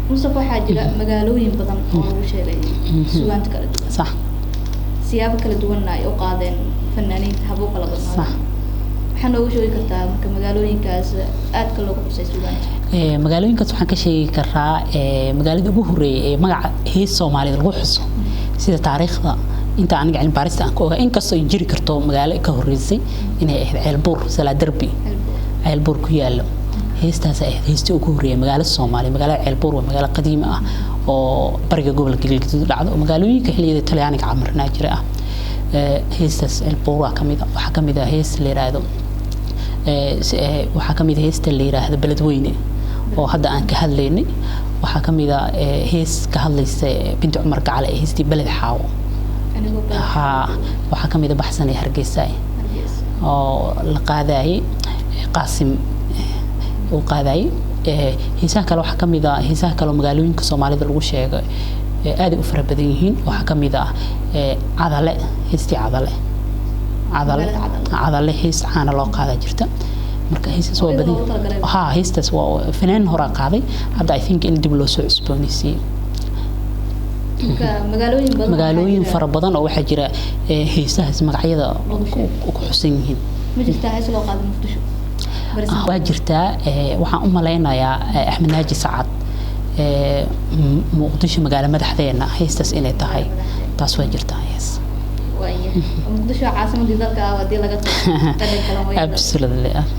Mustafa, waxaa jira magaalooyin badan oo lagu sheegay sugaanta kala duwan, siyaabo kala duwanna ay u qaadeen fanaaniinta, habuu kala badnaadeen. Waxaa nooga sheegi kartaa marka magaalooyinkaas aadka loogu xusay sugaanta? Magaalooyinkaas waxaan ka sheegi karaa magaalada ugu horreeyay ee magaca hees Soomaalida lagu xuso, sida taariikhda inta aniga cilmi baarista aan ka ogaa, inkastoo ay jiri karto magaalo ka horreysay, inay ahayd Ceelbuur, Salaadarbi Ceelbuur ku yaallo. Heestaas ay ahayd heestii ugu horreeyay magaalo Soomaaliya. Magaalada Ceelbuur waa magaalo qadiimi ah oo bariga gobolka Galgaduud dhacdo, oo magaalooyinka xilliyada Talyaaniga camarnaa jira ah. Heestaas Ceelbuur waa kamid ah. Waxaa kamid ah hees la yiraahdo, waxaa kamid ah heesta la yiraahdo Beledweyne oo hadda aan ka hadlaynay. Waxaa kamid ah hees ka hadlaysa Binti Cumar Gacale ee heestii Beled Xaawo. Anigoo Beled. Haa, waxaa kamid ah Baxsan ee Hargeysa Hargeysa oo la qaadayay Qaasim uu qaadayay. Heesaha kale waxaa kamid ah heesaha kale oo magaalooyinka Soomaalida lagu sheego, aad ay u fara badan yihiin. Waxaa kamid ah Cadale, heestii Cadale, Cadale. Magaalada Cadale. Cadale hees caana loo qaadaa jirta. Marka heestaas waa oo iyada badan. loogu talagalay. Haa, heestaas waa fanaan horaa qaaday, hadda I think in dib loo soo cusboonaysiiyey. Marka magaalooyin badan waxaa Magaalooyin fara badan oo waxaa jira heesahaas magacyada lagu sheego. ku xusan yihiin. Ma jirtaa hees loo qaaday Muqdisho? Waa jirtaa. Waxaan u malaynayaa Axmed Naaji Sacad, Muqdisho magaalo madaxdeena, heestaas inay tahay. Taas waa jirtaa, yes. Waayahay, Muqdisho caasimadii dalka ah haddii laga tago dhadhan kale way. Absolutely.